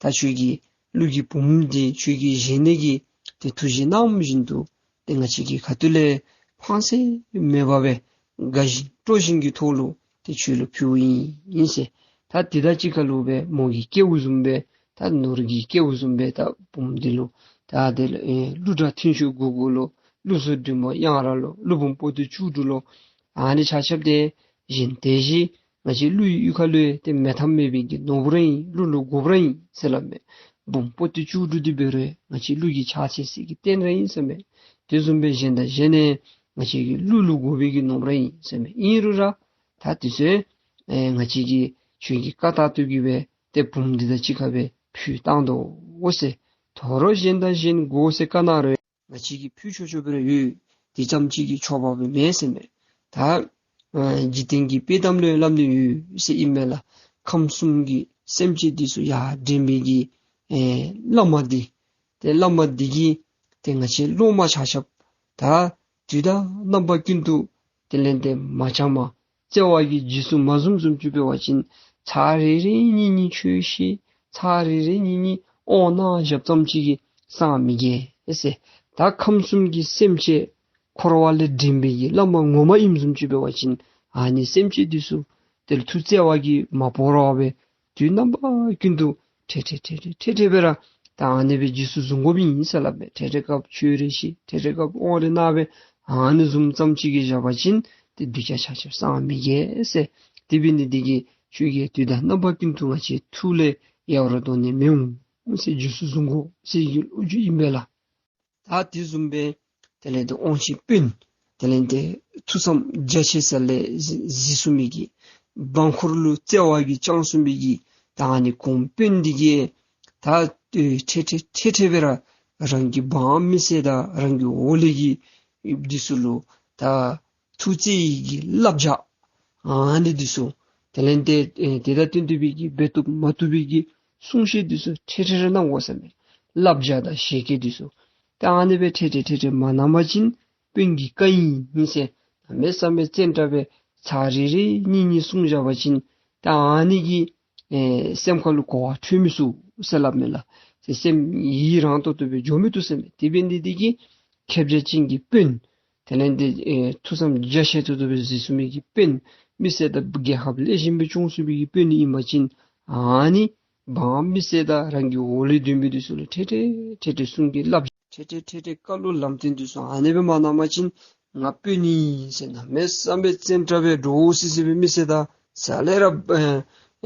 ད་ཁྱོད་ཀྱིས་ཀླུ་གི་བུམོ་འདི་ཁྱོད་ཀྱིས་བཞེས་ནི་གི་ཏེ་ཐུགས་བཞེད་གནང་བཞིན་དུ་ཏེ་ང་བཅས་ཀྱི་ཁ་ཐུག་ལས་ཕངས་སེམས་མེད་པར་སྦེ་དགའ་བཞིན་སྤྲོ་བཞིན་གྱི་ཐོག་ལུ་ཏེ་ཁྱོད་ལུ་ཕུལཝ་ཨིན་ཨིན་ཟེར། ད་དེ་དང་གཅིག་ཁར་ལུ་སྦེ་མོ་གི་སྐལཝ་བཟུམ་སྦེ་ད་ནོར་གྱི་སྐལཝ་བཟུམ་སྦེ་ད་བུམོ་འདི་ལུ་ད་དེ་ལས་ཨེ་ཀླུ་སྒྲ་མཐིང་ཤོག་གུག་གུག་ལུ་ཀླུ་གཟུགས་འབྲིང་པོ་གཡང་ར་ལུ་ཀླུ་འབུམ་པོ་ཏི་བཅུ་དྲུག་ལུ་ཨ་ནི་ཆ་ཁྱབ་ཏེ་བཞེས་ཏེ་གི་ང་བཅས་ཀླུ་ཡི་གཡུས་ཁ་ལུ་ཏེ་མེད་ཐབས་མེད་པའི་གི་ནོར་བུ་ར་ཨིན། ཀླུ་ལུ་དགོཔ་ར་ཨིན་ཟེར་སླབ་མས། འབུམ་པོ་ཏི་བཅུ་དྲུག་འདི་འབད་རུང་ང་བཅས་ཀླུ་གི་ཕྱག་འཚལ་སའི་གི་རྟེན་ར་ཨིན་ཟེར་མས། དེ་བཟུམ་སྦེ་བཞེས་དང་བཞེས་ནི་ང་བཅས་ཀྱི་ཀླུ་ལུ་དགོ་པའི་གི་ནོར་བུ་ར་ཨིན་ཟེར་མས། ཨིན་རུང་ར་ད་དེ་ཚུ་ཨེ་ང་བཅས་ཀྱིས་ཁྱོད་ཀྱི་བཀའ་ལྟར་དུ་གི་སྦེ་ཏེ་བུམོ་འདི་དང་གཅིག་ཁར་སྦེ་ཕུལ་བཏང་དོ་ཟེར། དོ་རུང་བཞེས་དང་བཞེས་དགོ་ཟེར་བཀའ་གནང་རུང་ང་བཅས་ཀྱིས་ཕུལ་ཆོག་ཆོག་སྦེ་ར་ཡོད། དེ་ཙམ་ཅིག་གིས་ཆོག་པ་སྦེ་མེད་ཟེར་མས། ད་ཨ་འཇིག་རྟེན་གྱི་དཔྱེ་གཏམ་ལུ་སླབ་ནི་ཡོད་ཟེར་ཨིན་མས་ལགས། ཁམས་གསུམ་གྱི་སེམས་ཅན་འདི་ཚུ་ཡར་འདྲེན་པའི་གི་ཨེ་བླ་མ་འདི་ཏེ་བླ་མ་འདི་གིས་ཏེ་ང་བཅས་སློབ་མ་ཆ་ཁྱབ་ད་དུས་དང་རྣམ་པ་ཀུན་ཏུ་དེ་ལས་ཏེ་མ་བྱམས་པར་བརྩེ་བ་གིས་རྗེས་སུ་མ་བཟུང་བཟུམ་ཅིག་འབད་བ་ཅིན་ཚར་རེ་རེ་གཉིས་གཉིས་ཆོས་བཤད་ཚར་རེ་རེ་གཉིས་གཉིས་དབང་གནང་བཞགཔ་ཙམ་ཅིག་གིས་སངས་མི་རྒྱས་ཟེར། ད་ཁམས་གསུམ་གྱི་སེམས་ཅན་འཁོར་བ་ལས་འདྲེན་པའི་གི་བླ་མ་ངོ་མ་ཨིནམ་བཟུམ་ཅིག་འབད་བ་ཅིན་ཨ་ནི་སེམས་ཅན་འདི་ཚུ་དེ་ལུ་ཐུགས་བརྩེ་བ་གིས་མ་བོར་བར་སྦེ་དུས་རྣམ་པ་ཀུན་ཏུ་ཐེངས་ཐེངས་ཐེངས་ཐེངས་ཐེངས་ཐེངས་སྦེ་ར་ད་ཨ་ནི་སྦེ་རྗེས་སུ་བཟུང་དགོཔ་ཨིན་ཟེར་སླབ་མས། ཐེངས་ཐེངས་སྐབས་ཆོས་རེ་བཤད་ཐེངས་ཐེངས་སྐབས་དབང་རེ་གནང་སྦེ་ཨ་ནི་བཟུམ་ཙམ་ཅིག་གིས་བཞག་པ་ཅིན་ཏེ་གདུལ་བྱ་ཆ་ཁྱབ་སངས་མི་རྒྱས་ཟེར། དེ་འབད་ནི་འདི་གིས་ཁྱོད་ཀྱིས་དུས་དང་རྣམ་པ་ཀུན་ཏུ་ང་བཅས་ཐུགས་ལས་ཡལ་བར་དོར་ནི་མི་འོང་ཟེར། རྗེས་སུ་བཟུང་དགོ་ཟེར་གྱི་ལོ་རྒྱུས་ཨིན་པས་ལགས། ད་དེ་བཟུམ་སྦེ་དེ་ལས་ཏེ་དབང་ཆེན་དཔོན་དེ་ལས་ཏེ་ཐུགས་བསམ་རྒྱ་ཆེ་ས་ལས་གཟིགས་གཟིགས་ཚུགས་མི་གི་འབངས་འཁོར་ལུ་བརྩེ་བ་གིས་བསྐྱངས་ཚུགས་མི་གི་ད་ཨ་ནི་གོང་དཔོན་འདི་གིས་ད་ཐེངས་ཐེངས་ཐེངས་ཐེངས་སྦེ་ར་རང་གི་འབངས་མི་སེར་དང་རང་གི་འོག་ལས་ཀྱི་འདི་ཚུ་ལུ་ད་ཐུགས་བརྩེ་ཡི་གི་བསླབ་བྱ་ཨ་ནི་འདི་ཚུ་དེ་ལས་ཏེ་ཨེ་དེ་དང་བསྟུན་ཏེ་སྦེ་གི་འབད་བཏུབ་མ་བཏུབ་པའི་གི་གསུང་བཤད་འདི་ཚུ་ཐེངས་ཐེངས་རེ་གནང་དགོ་ཟེར་མས། བསླབ་བྱ་དང་བཞད་གད་འདི་ཚུ། ད་ཨ་ནི་སྦེ་ཐེངས་ཐེངས་ཐེངས་ཐེངས་མ་གནང་པ་ཅིན་དཔོན་གྱི་བཀའ་ཨིན་ཟེར་གནམ་མེད་ས་མེད་བཙན་དྲགས་སྦེ་ཚར་རེ་རེ་གཉིས་གཉིས་གསུངས་བཞག་པ་ཅིན་ད་ཨ་ནི་གིས་ཨེ་སེམས་ཁ་ལུ་གོ་བ་འཕྲོད་མི་ཚུགས་ཟེར་སླབ་མས་ལགས། ཏེ་སེམས་ཡི་རང་ཏོག་ཏོ་སྦེ་འགྱོ་མི་བཏུབ་ཟེར་མས། དེ་འབད་ནི་འདི་གིས་ཁེབས་རྒྱ་ཅན་གྱི་དཔོན་དེ་ལས་ཏེ་ཨེ་ཐུགས་བསམ་རྒྱ་ཆེ་ཏོག་ཏོ་སྦེ་གཟིགས་ཚུགས་མི་གི་དཔོན་མི་སེར་དང་རྒྱལ་ཁབ་ལེགས་ཤོམ་སྦེ་སྐྱོང་ཚུགས་མི་གི་དཔོན་ཨིན་པ་ཅིན་ཨ་ནི་འབངས་མི་སེར་དང་རང་གི་འོག་ལས་སྡོད་མི་འདི་ཚུ་ལུ་ཐེངས་ཐེངས་ཐེངས་ཐེངས་གསུང་གི་བསླབ་ཐེངས་ཐེངས་ཐེངས་ཐེངས་བཀའ་སློབ་ལམ་སྟོན་འདི་ཚུ་ཨ་ནི་སྦེ་མ་གནང་པ་ཅིན་ ང་དཔོན་ཨིན་ཟེར་གནམ་མེད་ས་མེད་བཙན་དྲགས་སྦེ་འདྲོག་སི་སི་སྦེ་མི་སེར་དང་རྩ་ལས་ར་ཨེ་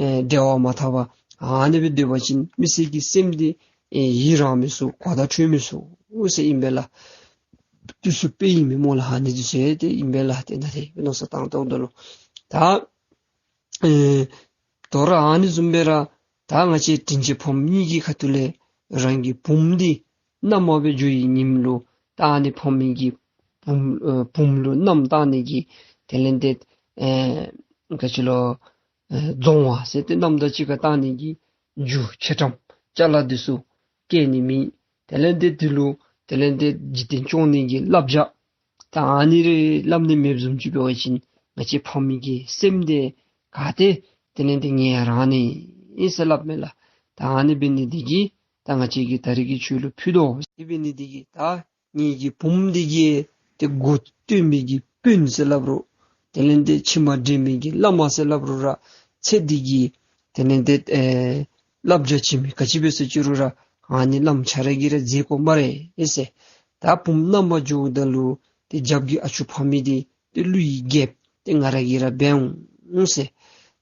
ཨེ་འབྲེལ་བ་མ་འཐབ་པར་ཨ་ནི་སྦེ་སྡོད་པ་ཅིན་མི་སེར་གྱི་སེམས་འདི་ཨེ་ཡི་རངས་མི་ཚུགས། གོ་བརྡ་འཕྲོད་མི་ཚུགས་ཟེར་ཨིན་པས་ལགས། དེ་ཚུ་དཔེ་ཨིན་མས་སྨོ་ལགས། ཨ་ནི་དེ་ཚུ་ཡང་ཏེ་ཨིན་པས་ལགས། ཏེ་ནཱ་ཏེ་མནོ་བསམ་བཏང་དོ་བདེ་ལོ། ད་ཨེ་དོ་རུང་ཨ་ནི་བཟུམ་སྦེ་ར་ད་ང་བཅས་དྲིན་ཅན་ཕམ་གཉིས་ཀྱི་ཁ་ཐུག་ལས་རང་གི་བུམོ་འདི་མནའམ་སྦེ་འགྱོ་བའི་ཉིནམ་ལུ་ད་ཨ་ནི་ཕམ་གཉིས་ཀྱི་བུམོ་ཨེ་བུམོ་ལུ་མནའམ་བཏང་ནི་གི་དེ་ལས་ཏེ་ཨེ་ག་ཅི་ལོ་ཨེ་རྫོང་བ་ཟེར་ཏེ་མནའམ་དང་གཅིག་ཁར་བཏང་ནི་གི་རྒྱུ་ཆེ་ཕྲ་ཅ་ལ་འདི་ཚུ་བསྐྱལ་ནི་མེད། དེ་ལས་ཏེ་དེ་ལུ་དེ་ལས་ཏེ་འཇིག་རྟེན་སྐྱོང་ནི་གི་བསླབ་བྱ་ད་ཨ་ནི་རེ་སླབ་ནི་མེདཔ་བཟུམ་ཅིག་འབད་བ་ཅིན་ང་བཅས་ཕམ་གྱི་སེམས་འདི་ག་ཏེ་དེ་ལས་ཏེ་ངལ་རངས་ནི་ཨིན་ཟེར་སླབ་མས་ལགས། ད་ཨ་ནི་འབད་ནི་འདི་གིས་ད་ང་བཅས་ཀྱིས་ད་རིས་ཀྱི་ཆོས་ལུ་ཕུལ་དོ། དེ་འབད་ནི་འདི་གིས་ད་ངེ་གི་བུམོ་འདི་གིས་ཏེ་མགུ་སྟོན་མི་གི་དཔོན་ཟེར་སླབ་རུང་དེ་ལས་ཏེ་ཕྱི་མ་འདྲེན་མི་གི་བླ་མ་ཟེར་སླབ་རུང་ར་ཚེ་འདི་གི་དེ་ལས་ཏེ་ཨེ་བསླབ་བྱ་བྱིན་མི་ག་ཅི་འབད་ཟེར་ཅི་རུང་ར་ཨ་ནི་བླམ་ཆ་ར་གིས་ར་མཛད་དགོ་སྨ་རེ་ཨེ་ཟེར། ད་བུམོ་མནའམ་འགྱོཝ་ད་ལུ་ཏེ་རྒྱབ་ཀྱི་ཨ་ཅུ་ཕ་མ་འདི་ཏེ་ཀླུ་ཡི་རྒྱལཔོ་ཏེ་ང་ར་གིས་ར་འབད་འོང་ཟེར།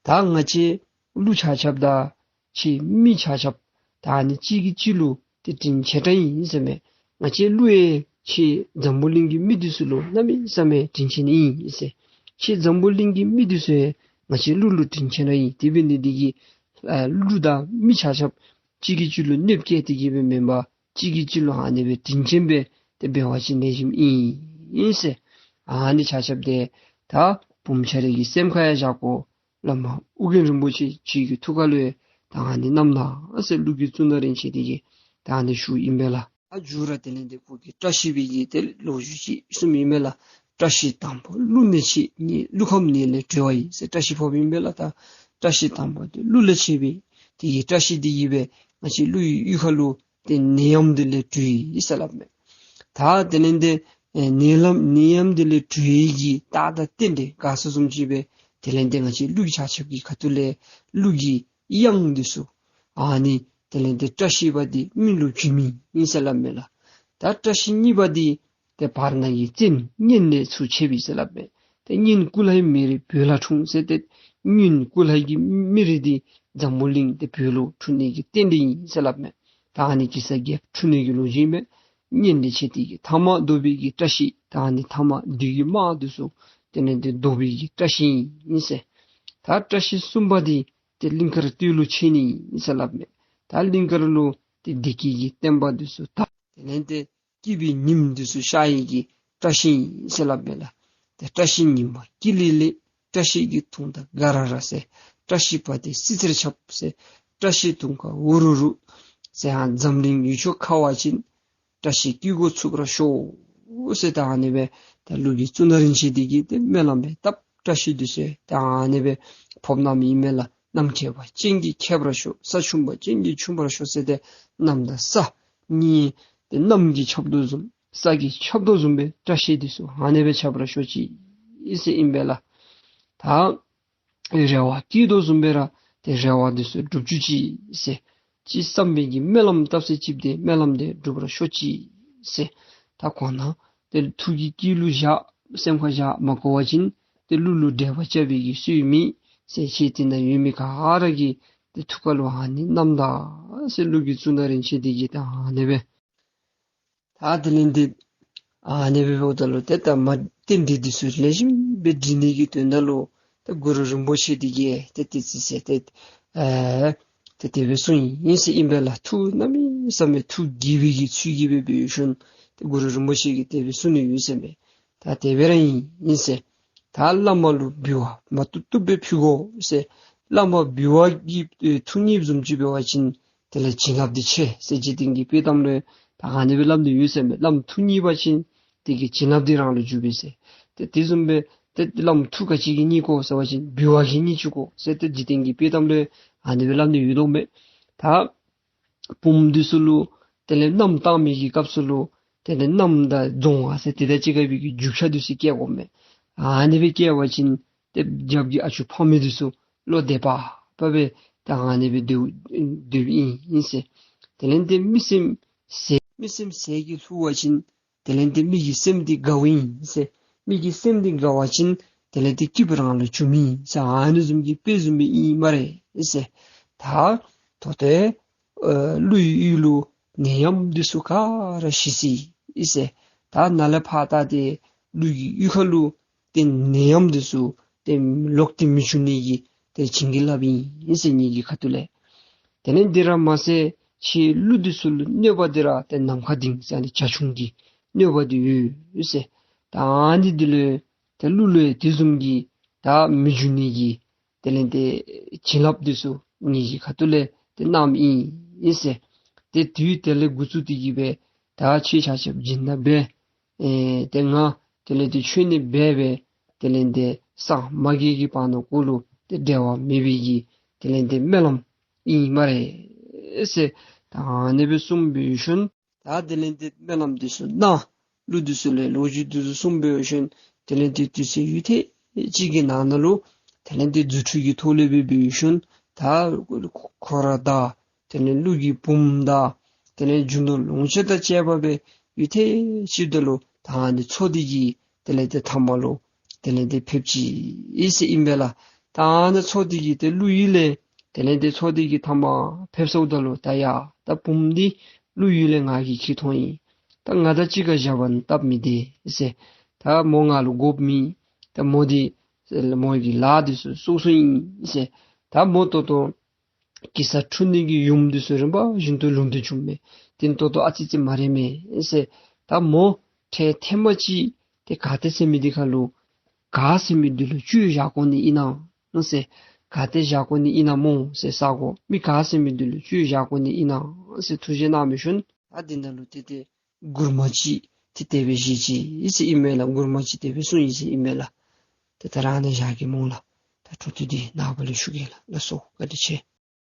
ད་ང་བཅས་ཀླུ་ཆ་ཁྱབ་དང་ཁྱེད་མི་ཆ་ཁྱབ་ད་ཨ་ནི་གཅིག་གིས་གཅིག་ལུ་ཏེ་དྲིན་ཆེ་དྲགས་ཨིན་ཟེར་མས། ང་བཅས་ཀླུ་ཡང་ཁྱེད་འཛམ་བུ་གླིང་གི་མི་འདི་ཚུ་ལུ་གནམ་མེད་ས་མེད་དྲིན་ཆེ་ནི་ཨིན་ཟེར། ཁྱེད་འཛམ་བུ་གླིང་གི་མི་འདི་ཚུ་ཡང་ང་བཅས་ཀླུ་ལུ་དྲིན་ཆེ་ནི་ཨིན། དེ་འབད་ནི་འདི་གིས་ཨ་ཀླུ་དང་མི་ཆ་ཁྱབ་གཅིག་གིས་གཅིག་ལུ་གནོདཔ་བཀལ་ཏེ་གིས་སྦེ་མེན་པར་གཅིག་གིས་གཅིག་ལུ་ཨ་ནི་སྦེ་དྲིན་ཆེན་སྦེ་ཏེ་འབད་བ་ཅིན་ལེགས་ཤོམ་ཨིན་ཟེར། ཨ་ནི་ཆ་ཁྱབ་འདི་ད་བུམོ་ཆ་ར་གི་སེམས་ཁར་ཡང་བཞག་དགོ། བླ་མ་ཨོ་རྒྱན་རིན་པོ་ཆེ་ཁྱེད་ཀྱི་ཐུགས་ཁ་ལུ་ཡང་ད་ཨ་ནི་བསྣམས་གནང་ཟེར་ཀླུ་གི་གཙུག་ན་རིན་ཆེན་འདི་གིས་ད་ཨ་ནི་ཞུཝ་ཨིན་པས་ལགས། ཨ་མཇུག་ར་དེ་ལས་ཏེ་ཁོ་གིས་བཀྲ་ཤིས་པའི་གི་ཏེ་ལོ་རྒྱུས་ཅིག་གསུངམ་ཨིན་མས་ལགས། བཀྲ་ཤིས་དང་པོ་ཀླུ་ནས་མཆེད། ཀླུ་ཁམས་ནད་ལས་གྲོལ་བ་ཡིན་ཟེར་བཀྲ་ཤིས་ཕབ་ཨིན་པས་ལགས། ད་བཀྲ་ཤིས་དང་པོ་འདི་ཀླུ་ལས་མཆེད་པའི་དེ་གི་བཀྲ་ཤིས་འདི་གིས་སྦེ་ང་བཅས་ཀླུ་ཡི་གཡུས་ཁ་ལུ་ཏེ་ནད་ཡམས་འདི་ལས་གྲོལ་ཡི་ཟེར་སླབ་མས། ད་དེ་ལས་ཏེ་ཨེ་ནད་ལམ་ནད་ཡམས་འདི་ལས་གྲོལ་ཡི་གི་རྟགས་དང་རྟེན་འབྲེལ་དགའ་ཚོར་བཟུམ་ཅིག་སྦེ་དེ་ལས་ཏེ་ང་བཅས་ཀླུ་ཆ་ཁྱབ་ཀྱི་ཁ་ཐུག་ལས་ཀླུ་གི་གཡང་འདི་ཚུ་ཨ་ནི་དེ་ལས་ཏེ་བཀྲ་ཤིས་པ་འདི་མི་ལུ་བྱིན་མི་ཨིན་ཟེར་སླབ་མས་ལགས། ད་བཀྲ་ཤིས་གཉིས་པ་འདི་ཏེ་བར་སྣང་གི་བཙན་གཉན་ལས་ཚུར་མཆེད་པས་ཟེར་སླབ་མས། ཏེ་གཉན་ཀུ་ལྷའི་མེ་རི་བོད་ལ་འཁྲུངས་ཟེར་ཏེ་གཉན་ཀུ་ལྷའི་གི་མེ་རི་འདི་འཛམ་བུ་གླིང་ཏེ་བོད་ལུ་འཁྲུངས་ནི་གི་རྟེན་འབྲེལ་ཨིན་ཟེར་སླབ་མས། ད་ཨ་ནི་གེ་སར་རྒྱལཔོ་འཁྲུངས་ནི་གི་ལོ་རྒྱུས་ཨིན་མས། གཉན་ལས་མཆེད་དེ་གི་ཐ་མ་བཟློག་པའི་གི་བཀྲ་ཤིས་ད་ཨ་ནི་ཐ་མ་བདུད་ཀྱི་དམག་འདི་ཚུ་དེ་ལས་ཏེ་བཟློག་པའི་གི་བཀྲ་ཤིས་ཨིན་ཟེར། ད་བཀྲ་ཤིས་གསུམ་པ་འདི་ཏེ་གླིང་དཀར་སྟོད་ལུ་མཆེད་ནི་ཨིན་ཟེར་སླབ་མས། ད་གླིང་དཀར་ལུ་ཏེ་བདེ་སྐྱིད་ཀྱི་བསྟན་པ་འདི་ཚུ་དར། དེ་ལས་ཏེ་སྐྱིད་པའི་ཉིམ་འདི་ཚུ་ཤར་ཡི་གི་བཀྲ་ཤིས་ཨིན་ཟེར་སླབ་མས་ལགས། ཏེ་བཀྲ་ཤིས་ཉི་མ་ཀི་ལི་ལི། བཀྲ་ཤིས་ཀྱི་དུང་ཟླ་དགའ་ར་ར་ཟེར། བཀྲ་ཤིས་པ་དེ་སྲིད་རྩེར་ཁྱབ་ཟེར། བཀྲ་ཤིས་དུང་དཀར་འུ་རུ་རུ་ཟེར། ཡང་འཛམ་གླིང་ཡུལ་ཕྱོགས་ཁ་བ་ཅན་བཀྲ་ཤིས་སྐྱིད་གོ་ཚུགས་པར་ཤོག་ཟེར། ད་ཨ་ནི་སྦེ་ད་ཀླུ་གི་གཙུག་ན་རིན་ཆེན་འདི་གིས་ཏེ་སྨོན་ལམ་སྦེ་བཏབ། བཀྲ་ཤིས་འདི་ཚུ་ད་ཨ་ནི་སྦེ་ཕབ་གནངམ་ཨིན་མས་ལགས། གནམ་ཁྱབ་པ་ཅན་གྱིས་ཁྱབ་པར་ཤོག། ས་ཆུང་བ་ཅན་གྱིས་ཆུང་བར་ཤོག་ཟེར། ཏེ་གནམ་དང་ས་གཉིས་ཏེ་གནམ་གྱིས་ཁྱབ་དོ་བཟུམ་ས་གིས་ཁྱབ་དོ་བཟུམ་སྦེ་བཀྲ་ཤིས་འདི་ཚུ་ཨ་ནི་སྦེ་ཁྱབ་པར་ཤོག་ཅིག་ཟེར་ཨིན་པས་ལགས། ད་རེ་བ་བསྐྱེད་དོ་བཟུམ་སྦེ་ར་ཏེ་རེ་བ་འདི་ཚུ་འགྲུབ་བཅུག་ཅིག་ཟེར། ཅི་བསམ་པའི་གི་སྨོན་ལམ་བཏབ་ས་ཅིག་ཏེ་སྨོན་ལམ་འདི་འགྲུབ་པར་ཤོག་ཅིག་ཟེར། ད་གོང་ན་ཏེ་ཐུགས་ཀྱི་དཀྱིལ་ལུ་བཞག། སེམས་ཁར་བཞག་མ་གོ་བ་ཅིན་ཏེ་གླུ་ལུ་འགྲེལ་པ་རྐྱབ་པའི་གི་སྲོལ་མེད་ཟེར། ཁྱེད་དེ་ན་ཡོད་མི་ག་ར་གི་ཏེ་ཐུགས་ཁ་ལུ་ཨ་ནི་བསྣམས་ད་ཟེར། ཀླུ་གི་གཙུག་ན་རིན་ཆེན་འདི་གིས་ད་ཨ་ནི་སྦེ་ད་དེ་ལས་ཏེ་ཨ་ནི་སྦེ་འབདཝ་ད་ལུ་ཏེ་ད་མ་རྟེན་འབྲེལ་འདི་ཚུ་ལེགས་ཤོམ་སྦེ་འགྲིག་ནི་གི་དོན་དག་ལུ་ཏེ་གུ་རུ་རིན་པོ་ཆེ་འདི་གིས་ཏེ་ཏེ་ཅི་ཟེར་ཏེ་ཨེ་ཏེ་དེ་སྦེ་གསུངས་ཡི་ཟེར་ཨིན་པས་ལགས། ཐུགས་གནམ་མེད་ས་མེད་ཐུགས་དགྱེས་པའི་གི་ཚུལ་གྱིས་སྦེ་འབད་ཞིནམ་ཏེ་གུ་རུ་རིན་པོ་ཆེ་གིས་དེ་སྦེ་གསུངས་ནི་ཡོད་ཟེར་མས། ད་དེ་སྦེ་ར་ཨིན་ཨིན་ཟེར། ད་བླ་མ་ལུ་འབུལ་བ་མ་བཏུབ་བཏུབ་སྦེ་ཕུལ་དགོ་ཟེར། བླ་མ་འབུལ་བ་གི་ཨེ་ཐུགས་མཉེས་བཟུམ་ཅིག་འབད་བ་ཅིན་དེ་ལས་བྱིན་རླབས་འདི་ཆེ་ཟེར། འཇིག་རྟེན་གྱི་དཔྱེ་གཏམ་ལུ་ད་ཨ་ནི་སྦེ་སླབ་ནི་ཡོད་ཟེར་མས། བླམ་ཐུགས་མཉེས་པ་ཅིན་དེ་གི་བྱིན་རླབས་འདི་རང་ལུ་འཇུག་པས་ཟེར། ཏེ་དེ་བཟུམ་སྦེ་ཏེ་བླམ་ཐུགས་ག་ཅི་གིས་མཉེས་དགོ་ཟེར་བ་ཅིན་འབུལ་བ་གིས་མཉེས་བཅུག་དགོ་ཟེར། ཏེ་འཇིག་རྟེན་གྱི་དཔྱེ་གཏམ་ལུ་ཨ་ནི་སྦེ་སླབ་ནི་ཡོད་དོ་མས། ད་བུམོ་འདི་ཚུ་ལུ་དེ་ལས་མནའམ་བཏང་མི་གི་སྐབས་སུ་ལུ་དེ་ལས་མནའམ་དང་རྫོང་བ་ཟེར་དེ་དང་གཅིག་ཁར་སྦེ་གི་རྒྱུ་ཆ་འདི་ཚུ་བསྐྱལ་དགོ་མས། ཨ་ནི་སྦེ་བསྐྱལ་བ་ཅིན་ཏེ་རྒྱབ་ཀྱི་ཨ་ཅོ་ཕ་མ་འདི་ཚུ་བློ་བདེ་བག་ཕབ་སྦེ་ད་ཨ་ནི་སྦེ་སྡོད་སྡོདཔ་ཨིན་ཨིན་ཟེར། དེ་ལས་ཏེ་མི་སེམས་ཟས་མི་སེམས་ཟས་ཀྱིས་བསླུ་བ་ཅིན་དེ་ལས་ཏེ་མི་གི་སེམས་འདི་དགའཝ་ཨིན་ཟེར། མི་གི་སེམས་འདི་དགའ་བ་ཅིན་དེ་ལས་ཏེ་སྐྱིདཔ་རང་ལུ་འབྱུང་མི་ཟེར་ཨ་ནི་བཟུམ་གྱི་དཔེ་བཟུམ་སྦེ་ཨིན་སྨ་རེ་ཟེར། ད་ད་ལྟོ་ཏེ་ཨ་ཀླུ་ཡི་ཡུལ་ལུ་ནད་ཡམས་འདི་ཚུ་ག་ར་ཞི་སོ་ཡི་ཟེར། ད་ནཱ་ལས་ཕར་ད་ཏེ་ཀླུ་ཡི་ཡུལ་ཁ་ལུ་ཏེ་ནད་ཡམས་འདི་ཚུ་ཏེ་ལོག་སྟེ་མི་འབྱུང་ནི་གི་ཏེ་བྱིན་གྱིས་བརླབས་ཨིན་ཟེར་ངེ་གི་ཁ་ཐུག་ལས། དེ་ལས་འདི་ར་མ་ཚད་ཁྱེད་ཀླུ་འདི་ཚུ་ལུ་གནོད་པ་འདི་ར་ཏེ་ནམ་མཁའ་ལྡིང་ཟེར་ཨ་ནི་བྱ་ཁྱུང་གི་གནོད་པ་འདི་ཡོད་ཟེར། ད་ཨ་ནི་འདི་ལུ་ཏེ་ཀླུ་ལུ་དེ་བཟུམ་གྱི་ད་མི་འབྱུང་ནི་གི་དེ་ལས་ཏེ་བྱིན་རླབས་འདི་ཚུ་ངེ་གི་ཁ་ཐུག་ལས་ཏེ་གནངམ་ཨིན་ཟེར། ཏེ་དུས་དེ་ལས་འགོ་བཙུགས་ཏེ་གི་སྦེ་ད་ཁྱེད་ཆ་ཁྱབ་སྦྱིན་བདག་འབད། ཨེ་ཏེ་ང་དེ་ལས་ཏེ་ཁྱོད་ནི་འབད་སྦེ་དེ་ལས་ཏེ་སངས་མ་རྒྱས་ཀྱི་བར་ན་གུ་ལུ་ཏེ་འབྲལ་བ་མེད་པའི་གི་དེ་ལས་ཏེ་སྨོན་ལམ་ཨིན་སྨ་རེ་ཟེར། ད་ཨ་ནི་སྦེ་གསུངས་པའི་ཤུལ་ད་དེ་ལས་ཏེ་སྨོན་ལམ་འདི་ཚུ་གནང་། ཀླུ་འདི་ཚུ་ལས་ལོ་རྒྱུས་འདི་ཚུ་གསུངས་པའི་ཤུལ་དེ་ལས་ཏེ་དུས་ཚོད་ཡུད་ཐེངས་ཅིག་གི་ནང་ན་ལུ་དེ་ལས་ཏེ་རྫུ་འཕྲུལ་གྱི་ཐོག་ལས་འབད་བའི་ཤུལ་ད་ཁོ་ར་དང་དེ་ལས་ཀླུ་གི་བུམོ་དང་དེ་ལས་རྒྱུ་ནོར་ལོངས་སྤྱོད་དང་བཅས་པ་སྦེ་ཡུད་ཐེངས་ཅིག་ད་ལུ་ད་ཨ་ནི་མཚོ་འདི་གི་དེ་ལས་ཏེ་མཐའ་མ་ལུ་དེ་ལས་ཏེ་ཕེབས་ཅི་ཨིན་ཟེར་ཨིན་པས་ལགས། ད་ཨ་ནི་མཚོ་འདི་གི་ཏེ་ཀླུ་ཡུལ་ལས་དེ་ལས་ཏེ་མཚོ་འདི་གི་མཐའ་མ་ཕེབས་སོངམ་ད་ལུ་ད་ཡ་ད་བུམོ་འདི་ཀླུ་ཡུལ་ལས་ང་གིས་འཁྱིད་འཐོན་ཡི། ད་ང་དང་གཅིག་ཁར་བཞག་པ་ན་སྟབས་མི་བདེ་ཟེར། ད་མོ་ང་ལུ་དགོཔ་མེད། ད་མོ་འདི་མོ་གི་ལཱ་འདི་ཚུ་སོ་སོ་ཨིན་ཟེར། ད་མོ་ད་ལྟོ་གེ་སར་འཁྲུངས་ནི་གི་ཡུམ་འདི་ཚུ་རིམ་པ་བཞིན་དུ་ལུང་བསྟན་བྱུངམ་མས། དེ་ད་ལྟོ་ཨ་ཙི་ཙི་མ་རན་མས་ཟེར། ད་མོ་ཐེངས་ཐེངས་མ་ཅིག་ཏེ་ག་ཏེ་ཟེར་མི་འདི་ཁ་ལུ་ག་ཟེར་མི་འདི་ལུ་བཅོལ་བཞག་དགོ་ནི་ཨིན་ན་ཟེར། ག་ཏེ་བཞག་དགོ་ནི་ཨིན་ན་མོ་ཟེར་ས་གོ་མི་ག་ཟེར་མི་འདི་ལུ་བཅོལ་བཞག་དགོ་ནི་ཨིན་ན་ཟེར་ཐུགས་བཞེད་གནང་བའི་ཤུལ་ད་འདི་ནང་ལུ་ཏེ་ཏེ་མགུར་མ་ཅིག་ཏེ་དེ་སྦེ་བཞེས་ཅི་ཨིན་ཟེར་ཨིན་མས་ལགས། མགུར་མ་ཅིག་དེ་སྦེ་གསུངས་ཡི་ཟེར་ཨིན་མས་ལགས། ཏེ་ད་རེས་ཨ་ནཱ་བཞག་གེ་སྨོ་ལགས། ད་འཕྲོ་མཐུད་འདི་ནངས་པ་ལུ་ཞུ་གེ་ལགས། ལགས་སོ། བཀའ་དྲིན་ཆེ།